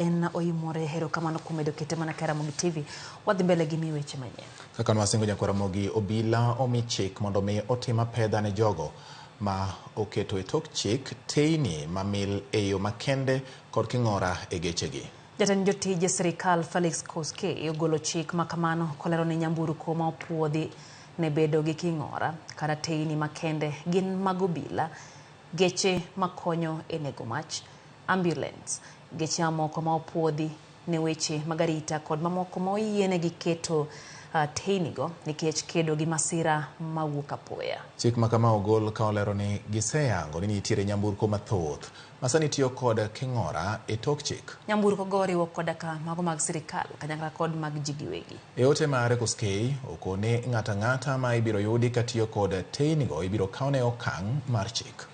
En oimore erokamano kuom medo kete mana ka Ramogi TV. Wadhi mbele gi miyi weche manyien. Kaka nwasingo nyakwar Ramogi, obila omi chik mondo mi otim apedha ne jogo ma oketo e tok chik teyni mamil e yo makende kod king'ora e gechegi. Jatend jotije sirikal Felix Koskei ogolo chik ma kamano kolero ni nyamburko ma opuodhi ne bedo gi king'ora kata teyni makende gin mag obila, geche makonyo e nego mach, ambulance, geche mamoko ma opuodhi ne weche mag arita kod mamoko ma oyienegi keto uh, teynigo nikech kedo gi masira mawuok apoya. Chik ma kama ogol ka olero ni giseyango ni nitiere nyamburko mathoth ma sani tiyo kod king'ora e tok chik. Nyamburko go oriwo koda ka mago mag sirikal kanyakla kod mag ji giwegi. E ote mare Koskei okone ng'ato ang'ata ma ibiro yudi ka tiyo kod teynigo ibiro kawne okang' mar chik.